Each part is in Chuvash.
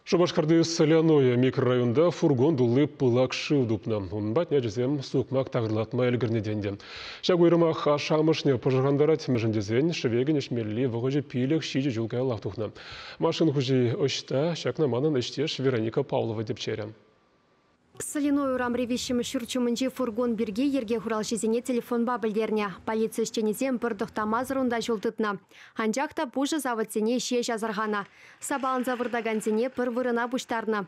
Шупашкарти Соляное микрорайонта фургон тулли пылак шыв тупнӑ. Ун патне ачасем сукмак такӑрлатма ӗлкӗрнӗ те ӗнтӗ. Ҫак уйрӑмах ашшӗ-амӑшне пӑшӑрхантарать, мӗншӗн тесен шӗвекӗн ӗҫмелли вӑхӑчӗ 5-7 ҫул каяллах тухнӑ. Машин хуҫи ӑҫта? Ҫакна манӑн ӗҫтеш Вероника Павлова тӗпчерӗ. Соляной урамри виҫҫӗмӗш ҫурт ҫумӗнчи фургон пирки йӗрке хуралҫисене телефонпа пӗлтернӗ. Полици ӗҫченӗсем пӗр тӑхтамасӑр унта ҫул тытнӑ. Анчах та пушӑ савӑтсене ҫеҫ асӑрханӑ. Сапаланса выртакансене пӗр вырӑна пуҫтарнӑ.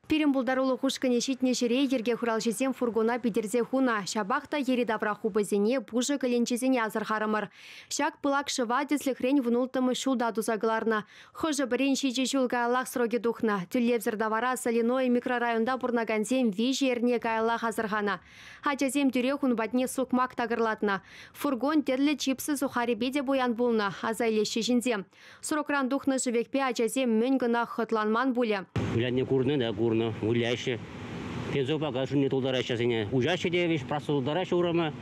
Пирӗн пултарулӑх ушкӑнӗ ҫитнӗ ҫӗре йӗрке хуралҫисем фургона питӗрсе хунӑ. Ҫапах та йӗри-тавра хупӑсене, пушӑ кӗленчесене асӑрхарӑмӑр. Ҫак пылак шыва тӗслӗхрен 16-мӗш ҫулта туса кӑларнӑ. Хӑшӗ-пӗрин 7 ҫул каяллах срокӗ тухнӑ. Тӳлевсӗр тавара Соляное микрорайонта пурӑнакансем 3 эрне каяллах асӑрханӑ. Ачасем тӳрех ун патне сукмак такӑрлатнӑ. Фургон тӗрлӗ чипсы сухарипе те пуян пулнӑ, аса илеҫҫӗ ҫынсем. Срокран тухнӑ шӗвекпе ачасем мӗн кӑна хӑтланман пулӗ. Вылянне курнӑ да курнӑ, выляҫҫӗ. Пенсопа шывне тултараҫҫӗ сене. Уҫаҫҫӗ те веҫ, просто тултараҫҫӗ урама.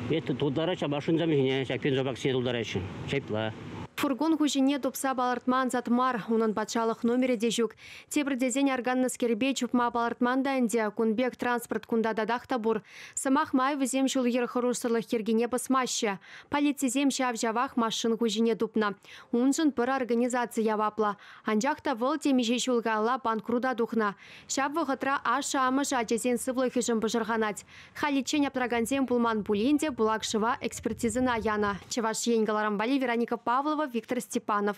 Тултараҫҫӗ, машинсем ҫине ҫак бензобаксене тултараҫҫӗ. Ҫапла. Фургон хуҫине тупса палӑртма ансат мар. Унӑн патшалӑх номерӗ те ҫук. Тепӗр тесен арканнӑскерпе чупма палӑртман та ӗнтӗ. Кун пек транспорт кунта татах та пур. Сӑмах май, вӗсем ҫул-йӗр хӑрушсӑрлӑх йӗркине пӑсмаҫҫӗ. Полицисем ҫав-ҫавах машин хуҫине тупнӑ. Уншӑн пӗр организаци яваплӑ. Анчах та вӑл темиҫе ҫул каялла панкрута тухнӑ. Ҫав вӑхӑтра ашшӗ-амӑшӗ ачасен сывлӑхӗшӗн пӑшӑрханать. Халиччен аптракансем пулман пулин те пылак шыва экспертизӑна янӑ. Чӑваш Ен кӑларӑм валли Вероника Павлова, Виктор Степанов.